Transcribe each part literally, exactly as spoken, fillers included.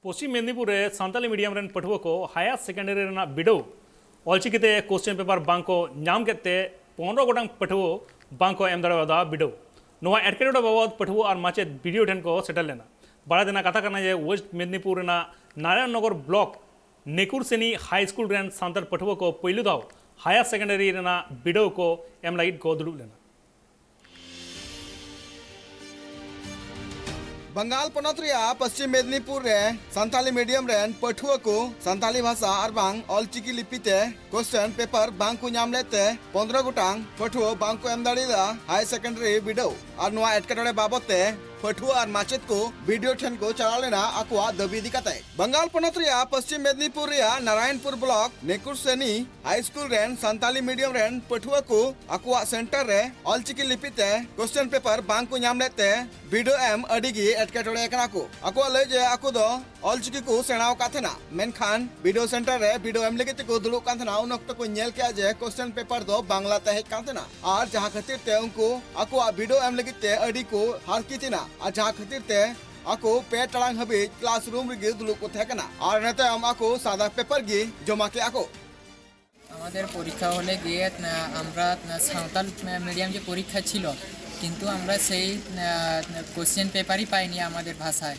ᱯᱚᱥᱪᱤᱢ ᱢᱮᱫᱽᱱᱤᱯᱩᱨ ᱨᱮ ᱥᱟᱱᱛᱟᱞᱤ ᱢᱤᱰᱤᱭᱟᱢ ᱨᱮᱱ ᱯᱟᱹᱴᱷᱩᱣᱟᱹ ᱠᱚ ᱦᱟᱭᱟᱨ ᱥᱮᱠᱮᱱᱰᱟᱨᱤ ᱨᱮᱱᱟᱜ ᱵᱤᱰᱟᱹᱣ ᱚᱞᱪᱤᱠᱤ ᱛᱮ ᱠᱚᱥᱪᱮᱱ ᱯᱮᱯᱟᱨ ᱵᱟᱝ ᱠᱚ ᱧᱟᱢ ᱠᱮᱫ ᱛᱮ ᱯᱚᱱᱨᱚ ᱜᱚᱴᱟᱝ ᱯᱟᱹᱴᱷᱩᱣᱟᱹ ᱵᱟᱝ ᱠᱚ ᱮᱢ ᱫᱟᱲᱮᱭᱟᱫᱟ ᱵᱤᱰᱟᱹᱣ᱾ ᱱᱚᱣᱟ ᱮᱴᱠᱮᱴᱚᱬᱮ ᱵᱟᱵᱚᱫ ᱯᱟᱹᱴᱷᱩᱣᱟᱹ ᱟᱨ ᱢᱟᱪᱮᱫ ᱵᱤᱰᱤᱳ ᱴᱷᱮᱱ ᱠᱚ ᱥᱮᱴᱮᱨ ᱞᱮᱱᱟ᱾ ᱵᱟᱲᱟᱭ ᱛᱮᱱᱟᱜ ᱠᱟᱛᱷᱟ ᱠᱟᱱᱟ ᱡᱮ ᱳᱭᱮᱥᱴ ᱢᱮᱫᱽᱱᱤᱯᱩᱨ ᱨᱮᱱᱟᱜ ᱱᱟᱨᱟᱭᱚᱱ ᱱᱚᱜᱚᱨ ᱵᱞᱚᱠ ᱱᱮᱠᱩᱨᱥᱮᱱᱤ ᱦᱟᱭ ᱥᱠᱩᱞ ᱨᱮᱱ ᱥᱟᱱᱛᱟᱲ ᱯᱟᱹᱴᱷᱩᱣᱟᱹ ᱠᱚ ᱯᱩᱭᱞᱩ ᱫᱷᱟᱣ ᱦᱟᱭᱟᱨ ᱥᱮᱠᱮᱱᱰᱟᱨᱤ ᱨᱮᱱᱟᱜ ᱵᱤᱰᱟᱹᱣ ᱠᱚ ᱮᱢ ᱞᱟᱹᱜᱤᱫ ᱠᱚ ᱫᱩᱲᱩᱵ ᱞᱮᱱᱟ᱾ ᱵᱟᱝᱜᱟᱞ ᱯᱚᱱᱚᱛ ᱨᱮᱭᱟᱜ ᱯᱚᱥᱪᱤᱢ ᱢᱮᱫᱽᱱᱤᱯᱩᱨ ᱨᱮ ᱥᱟᱱᱛᱟᱞᱤ ᱢᱤᱰᱤᱭᱟᱢ ᱨᱮᱱ ᱯᱟᱹᱴᱷᱩᱣᱟᱹ ᱠᱚ ᱥᱟᱱᱛᱟᱞᱤ ᱵᱷᱟᱥᱟ ᱟᱨ ᱵᱟᱝ ᱚᱞᱪᱤᱠᱤ ᱞᱤᱯᱤ ᱛᱮ ᱠᱚᱥᱪᱮᱱ ᱯᱮᱯᱟᱨ ᱵᱟᱝ ᱠᱚ ᱧᱟᱢ ᱞᱮᱫ ᱛᱮ ᱯᱚᱱᱨᱚ ᱜᱚᱴᱟᱝ ᱯᱟᱹᱴᱷᱩᱣᱟᱹ ᱵᱟᱝ ᱠᱚ ᱮᱢ ᱫᱟᱲᱮᱭᱟᱫᱟ ᱦᱟᱭᱟᱨ ᱥᱮᱠᱮᱱᱰᱟᱨᱤ ᱵᱤᱰᱟᱹᱣ᱾ ᱟᱨ ᱱᱚᱣᱟ ᱮᱴᱠᱮᱴᱚᱬᱮ ᱵᱟᱵᱚᱛ ᱛᱮ ᱯᱟᱹᱴᱷᱩᱣᱟᱹ ᱟᱨ ᱢᱟᱪᱮᱫ ᱠᱚ ᱵᱤᱰᱤᱳ ᱴᱷᱮᱱ ᱠᱚ ᱪᱟᱞᱟᱣ ᱞᱮᱱᱟ ᱟᱠᱚᱣᱟᱜ ᱫᱟᱹᱵᱤ ᱤᱫᱤ ᱠᱟᱛᱮ᱾ ᱵᱟᱝᱜᱟᱞ ᱯᱚᱱᱚᱛ ᱨᱮᱭᱟᱜ ᱯᱚᱥᱪᱤᱢ ᱢᱮᱫᱽᱱᱤᱯᱩᱨ ᱨᱮᱭᱟᱜ ᱱᱟᱨᱟᱭᱚᱱᱯᱩᱨ ᱵᱞᱚᱠ ᱱᱮᱠᱩᱨᱥᱮᱱᱤ ᱦᱟᱭ ᱥᱠᱩᱞ ᱨᱮᱱ ᱥᱟᱱᱛᱟᱞᱤ ᱢᱤᱰᱤᱭᱟᱢ ᱨᱮᱱ ᱯᱟᱹᱴᱷᱩᱣᱟᱹ ᱠᱚ ᱟᱠᱚᱣᱟᱜ ᱥᱮᱱᱴᱟᱨ ᱨᱮ ᱚᱞᱪᱤᱠᱤ ᱞᱤᱯᱤ ᱛᱮ ᱠᱚᱥᱪᱮᱱ ᱯᱮᱯᱟᱨ ᱵᱟᱝ ᱠᱚ ᱧᱟᱢ ᱞᱮᱫ ᱛᱮ ᱵᱤᱰᱟᱹᱣ ᱮᱢ ᱟᱹᱰᱤ ᱜᱮ ᱮᱴᱠᱮᱴᱚᱬᱮ ᱟᱠᱟᱱᱟ ᱠᱚ᱾ ᱟᱠᱚᱣᱟᱜ ᱞᱟᱹᱭ ᱡᱮ ᱟᱠᱚ ᱫᱚ ᱚᱞᱪᱤᱠᱤ ᱠᱚ ᱥᱮᱬᱟ ᱟᱠᱟᱫ ᱛᱟᱦᱮᱱᱟ, ᱢᱮᱱᱠᱷᱟᱱ ᱵᱤᱰᱟᱹᱣ ᱥᱮᱱᱴᱟᱨ ᱨᱮ ᱵᱤᱰᱟᱹᱣ ᱮᱢ ᱞᱟᱹᱜᱤᱫ ᱛᱮᱠᱚ ᱫᱩᱲᱩᱵ ᱠᱟᱱ ᱛᱟᱦᱮᱱᱟ᱾ ᱩᱱ ᱚᱠᱛᱚ ᱠᱚ ᱧᱮᱞ ᱠᱮᱜᱼᱟ ᱡᱮ ᱠᱚᱥᱪᱮᱱ ᱯᱮᱯᱟᱨ ᱫᱚ ᱵᱟᱝᱞᱟ ᱛᱮ ᱦᱮᱡ ᱠᱟᱱ ᱛᱟᱦᱮᱱᱟ, ᱟᱨ ᱡᱟᱦᱟᱸ ᱠᱷᱟᱹᱛᱤᱨ ᱛᱮ ᱩᱱᱠᱩ ᱟᱠᱚᱣᱟᱜ ᱵᱤᱰᱟᱹᱣ ᱮᱢ ᱞᱟᱹᱜᱤᱫ ᱛᱮ ᱟᱹᱰᱤ ᱠᱚ ᱦᱟᱨᱠᱮᱛ ᱮᱱᱟ, ᱟᱨ ᱡᱟᱦᱟᱸ ᱠᱷᱟᱹᱛᱤᱨ ᱛᱮ ᱟᱠᱚ ᱯᱮ ᱴᱟᱲᱟᱝ ᱦᱟᱹᱵᱤᱡ ᱠᱞᱟᱥᱨᱩᱢ ᱨᱮᱜᱮ ᱫᱩᱲᱩᱵ ᱠᱚ ᱛᱟᱦᱮᱸ ᱠᱟᱱᱟ, ᱟᱨ ᱤᱱᱟᱹ ᱛᱟᱭᱚᱢ ᱟᱠᱚ ᱥᱟᱫᱟ ᱯᱮᱯᱟᱨ ᱜᱮ ᱡᱚᱢᱟ ᱠᱮᱜᱼᱟ ᱠᱚ᱾ আমাদের পরীক্ষা হলে গিয়ে, আহ, আমরা, আহ, সাঁওতাল, আহ, মিডিয়াম যে পরীক্ষা ছিল, কিন্তু আমরা সেই, আহ, কোশ্চেন পেপারই পাইনি আমাদের ভাষায়।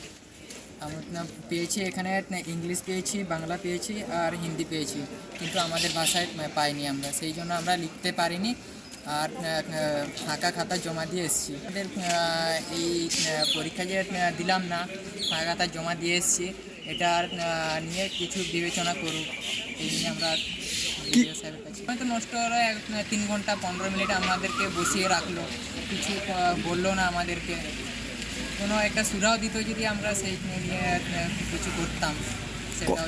আমরা পেয়েছি এখানে, আহ, ইংলিশ পেয়েছি, বাংলা পেয়েছি আর হিন্দি পেয়েছি, কিন্তু আমাদের ভাষায়, আহ, পাইনি আমরা, সেই জন্য আমরা লিখতে পারিনি। আর, আহ, আহ, ফাঁকা খাতা জমা দিয়ে এসেছি। আমাদের, আহ, এই, আহ, পরীক্ষা যে, আহ, দিলাম না, ফাঁকা খাতা জমা দিয়ে এসেছি, এটা, আহ, নিয়ে কিছু বিবেচনা করুক, এই নিয়ে আমরা কি বিডিও স্যারের কাছে। হয়তো নষ্ট হলো এক, আহ, তিন ঘন্টা পনেরো মিনিট আমাদেরকে বসিয়ে রাখলো, কিছু, আহ, বললো না আমাদেরকে। কোনো একটা সুরাহা দিত যদি আমরা সেই নিয়ে, আহ, কিছু করতাম, সেটাও।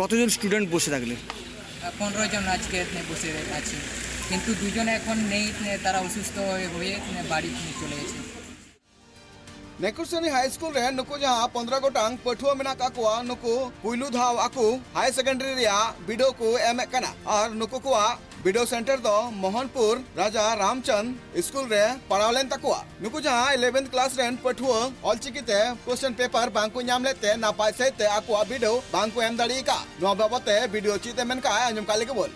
কতজন স্টুডেন্ট বসে থাকলে? আহ, পনেরো জন আজকে এখানে বসে আছে, কিন্তু দুজন এখন নেই, এখানে তারা অসুস্থ হয়ে, হয়ে এখানে বাড়ি চলে গেছে। ᱱᱮᱠᱩᱨᱥᱟᱱᱤ ᱦᱟᱭ ᱥᱠᱩᱞ ᱨᱮ ᱱᱩᱠᱩ ᱡᱟᱦᱟᱸ ᱯᱚᱱᱫᱽᱨᱚ ᱜᱚᱴᱟᱝ ᱯᱟᱹᱴᱷᱩᱣᱟᱹ ᱢᱮᱱᱟᱜ ᱠᱟᱜ ᱠᱚᱣᱟ, ᱱᱩᱠᱩ ᱯᱩᱭᱞᱩ ᱫᱷᱟᱣ ᱟᱠᱚ ᱦᱟᱭᱟᱨ ᱥᱮᱠᱮᱱᱰᱟᱨᱤ ᱨᱮᱭᱟᱜ ᱵᱤᱰᱟᱹᱣ ᱠᱚ ᱮᱢᱮᱫ ᱠᱟᱱᱟ᱾ ᱟᱨ ᱱᱩᱠᱩ ᱠᱚᱣᱟᱜ ᱵᱤᱰᱟᱹᱣ ᱥᱮᱱᱴᱟᱨ ᱫᱚ ᱢᱳᱦᱚᱱᱯᱩᱨ ᱨᱟᱡᱟ ᱨᱟᱢᱪᱟᱸᱫᱽ ᱥᱠᱩᱞ ᱨᱮ ᱯᱟᱲᱟᱣ ᱞᱮᱱ ᱛᱟᱠᱚᱣᱟ᱾ ᱱᱩᱠᱩ ᱡᱟᱦᱟᱸ eleventh class ᱨᱮᱱ ᱯᱟᱹᱴᱷᱩᱣᱟᱹ ᱚᱞᱪᱤᱠᱤ ᱛᱮ question paper ᱵᱟᱝ ᱠᱚ ᱧᱟᱢ ᱞᱮᱫ ᱛᱮ ᱱᱟᱯᱟᱭ ᱥᱟᱹᱦᱤᱡ ᱛᱮ ᱟᱠᱚᱣᱟᱜ ᱵᱤᱰᱟᱹᱣ ᱵᱟᱝ ᱠᱚ ᱮᱢ ᱫᱟᱲᱮ ᱟᱠᱟᱫ, ᱱᱚᱣᱟ ᱵᱟᱵᱚᱫ ᱛᱮ ᱵᱤᱰᱤᱳ ᱪᱮᱫ ᱮ ᱢᱮᱱ ᱠᱟᱜᱼᱟ, ᱟᱸᱡᱚᱢ ᱠᱟᱜ ᱞᱮᱜᱮ ᱵᱚᱱ᱾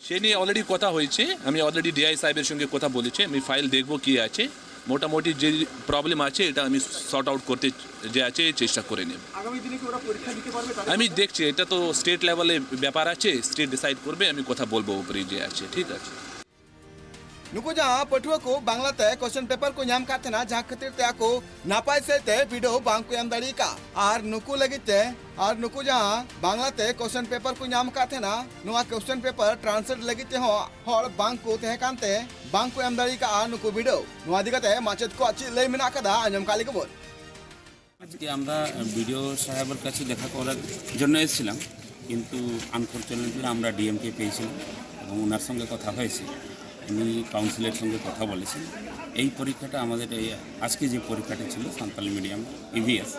সে নিয়ে অলরেডি কথা হয়েছে। আমি অলরেডি ডিআই সাহেবের সঙ্গে কথা বলেছি। আমি ফাইল দেখবো কি আছে, মোটামুটি যে প্রবলেম আছে এটা আমি সর্ট আউট করতে যে আছে চেষ্টা করে নেব। আগামী দিনে কি ওরা পরীক্ষা দিতে পারবে? তাদের আমি দেখছি, এটা তো স্টেট লেভেলে ব্যাপার আছে, স্টেট ডিসাইড করবে। আমি কথা বলবো উপরে যে আছে, ঠিক আছে। ᱱᱩᱠᱩ ᱡᱟᱦᱟᱸ ᱯᱟᱹᱴᱷᱩᱣᱟᱹ ᱠᱚ ᱵᱟᱝᱞᱟ ᱛᱮ question paper ᱠᱚ ᱧᱟᱢ ᱠᱟᱫ ᱛᱟᱦᱮᱱᱟ, ᱡᱟᱦᱟᱸ ᱠᱷᱟᱹᱛᱤᱨ ᱛᱮ ᱟᱠᱚ ᱱᱟᱯᱟᱭ ᱥᱟᱹᱦᱤᱡ ᱛᱮ ᱵᱤᱰᱟᱹᱣ ᱵᱟᱝ ᱠᱚ ᱮᱢ ᱫᱟᱲᱮ ᱟᱠᱟᱫ, ᱟᱨ ᱱᱩᱠᱩ ᱞᱟᱹᱜᱤᱫ ᱛᱮ ᱟᱨ ᱱᱩᱠᱩ ᱡᱟᱦᱟᱸ ᱵᱟᱝᱞᱟ ᱛᱮ question paper ᱠᱚ ᱧᱟᱢ ᱟᱠᱟᱫ ᱛᱟᱦᱮᱱᱟ, ᱱᱚᱣᱟ question paper translate ᱞᱟᱹᱜᱤᱫ ᱛᱮᱦᱚᱸ ᱦᱚᱲ ᱵᱟᱝ ᱠᱚ ᱛᱟᱦᱮᱸ ᱠᱟᱱᱛᱮ ᱵᱟᱝ ᱠᱚ ᱮᱢ ᱫᱟᱲᱮ ᱟᱠᱟᱫᱼᱟ ᱱᱩᱠᱩ ᱵᱤᱰᱟᱹᱣ᱾ ᱱᱚᱣᱟ ᱤᱫᱤ ᱠᱟᱛᱮ ᱢᱟᱪᱮᱫ ᱠᱚᱣᱟᱜ ᱪᱮᱫ ᱞᱟᱹᱭ ᱢᱮᱱᱟᱜ ᱟᱠᱟᱫᱟ, ᱟᱸᱡᱚᱢ ᱠᱟᱜ ᱞᱮᱜᱮ ᱵᱚᱱ᱾ আজকে আমরা বিডিও সাহেবের কাছে দেখা করার জন্য এসেছিলাম, কিন্তু আনফর্চুনেটলি আমরা ডিএমকে পেয়েছিলাম এবং ওনার সঙ্গে কথা হয়েছে। উনি কাউন্সিলের সঙ্গে কথা বলেছেন। এই পরীক্ষাটা আমাদের এই আজকে যে পরীক্ষাটা ছিল সান্তালি মিডিয়াম ইভিএস,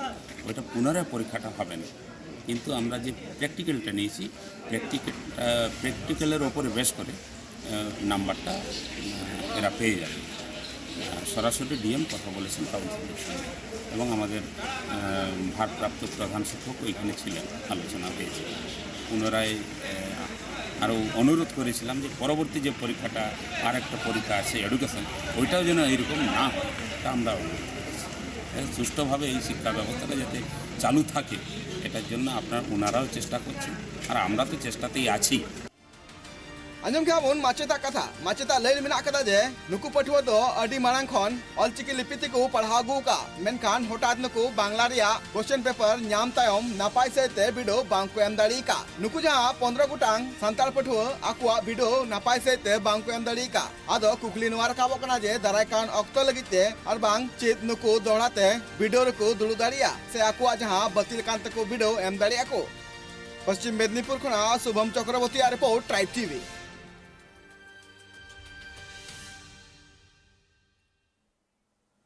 ওইটা পুনরায় পরীক্ষাটা হবে না, কিন্তু আমরা যে প্র্যাকটিক্যালটা নিয়েছি, প্র্যাকটিক্যাল প্র্যাকটিক্যালের ওপরে বেস করে নাম্বারটা এরা পেয়ে যাবে। সরাসরি ডিএম কথা বলেছেন কাউন্সিলের সঙ্গে এবং আমাদের ভারপ্রাপ্ত প্রধান শিক্ষক ওইখানে ছিলেন, আলোচনা হয়েছে। পুনরায় আরও অনুরোধ করেছিলাম যে পরবর্তী যে পরীক্ষাটা, আর একটা পরীক্ষা আছে এডুকেশন, ওইটাও যেন এইরকম না হয়, এটা আমরা অনুরোধ করেছি। সুষ্ঠুভাবে এই শিক্ষা ব্যবস্থাটা যাতে চালু থাকে, এটার জন্য আপনার ওনারাও চেষ্টা করছেন, আর আমরা তো চেষ্টাতেই আছি। ᱟᱸᱡᱚᱢ ᱠᱮᱫᱟ ᱵᱚᱱ ᱢᱟᱪᱮᱛᱟᱜ ᱠᱟᱛᱷᱟ᱾ ᱢᱟᱪᱮᱛᱟᱜ ᱞᱟᱹᱭ ᱢᱮᱱᱟᱜ ᱟᱠᱟᱫᱟ ᱡᱮ ᱱᱩᱠᱩ ᱯᱟᱹᱴᱷᱩᱣᱟᱹ ᱫᱚ ᱟᱹᱰᱤ ᱢᱟᱲᱟᱝ ᱠᱷᱚᱱ ᱚᱞᱪᱤᱠᱤ ᱞᱤᱯᱤ ᱛᱮᱠᱚ ᱯᱟᱲᱦᱟᱣ ᱟᱹᱜᱩ ᱟᱠᱟᱫ, ᱢᱮᱱᱠᱷᱟᱱ ᱦᱚᱴᱟᱛ ᱱᱩᱠᱩ ᱵᱟᱝᱞᱟ ᱨᱮᱭᱟᱜ question paper ᱧᱟᱢ ᱛᱟᱭᱚᱢ ᱱᱟᱯᱟᱭ ᱥᱟᱹᱦᱤᱡ ᱛᱮ ᱵᱤᱰᱟᱹᱣ ᱵᱟᱝ ᱠᱚ ᱮᱢ ᱫᱟᱲᱮ ᱟᱠᱟᱫ᱾ ᱱᱩᱠᱩ ᱡᱟᱦᱟᱸ ᱯᱚᱱᱫᱽᱨᱚ ᱜᱚᱴᱟᱝ ᱥᱟᱱᱛᱟᱲ ᱯᱟᱹᱴᱷᱩᱣᱟᱹ ᱟᱠᱚᱣᱟᱜ ᱵᱤᱰᱟᱹᱣ ᱱᱟᱯᱟᱭ ᱥᱟᱹᱦᱤᱡ ᱛᱮ ᱵᱟᱝ ᱠᱚ ᱮᱢ ᱫᱟᱲᱮ ᱟᱠᱟᱫ᱾ ᱟᱫᱚ ᱠᱩᱠᱞᱤ ᱱᱚᱣᱟ ᱨᱟᱠᱟᱵᱚᱜ ᱠᱟᱱᱟ ᱡᱮ ᱫᱟᱨᱟᱭ ᱠᱟᱱ ᱚᱠᱛᱚ ᱞᱟᱹᱜᱤᱫ ᱛᱮ ᱟᱨ ᱵᱟᱝ ᱪᱮᱫ ᱱᱩᱠᱩ ᱫᱚᱦᱲᱟ ᱛᱮ ᱵᱤᱰᱟᱹᱣ ᱨᱮᱠᱚ ᱫᱩᱲᱩᱵ ᱫᱟᱲᱮᱭᱟᱜᱼᱟ ᱥᱮ ᱟᱠᱚᱣᱟᱜ ᱡᱟᱦᱟᱸ ᱵᱟᱹᱛᱤᱞ ᱠᱟᱱ ᱛᱟᱠᱚ ᱵᱤᱰᱟᱹᱣ ᱮᱢ ᱫᱟᱲᱮᱭᱟᱜᱼᱟ ᱠᱚ᱾ ᱯᱚᱥᱪᱤᱢ ᱢᱮᱫᱽᱱᱤᱯᱩᱨ ᱠᱷᱚᱱᱟᱜ ᱥᱩᱵᱷᱚᱢ ᱪᱚᱠᱨᱚᱵᱚᱨᱛᱤᱭᱟᱜ ᱨᱤᱯᱳᱨᱴ, ᱴᱨᱟᱭᱤᱵᱽ ᱴᱤᱵᱷᱤ᱾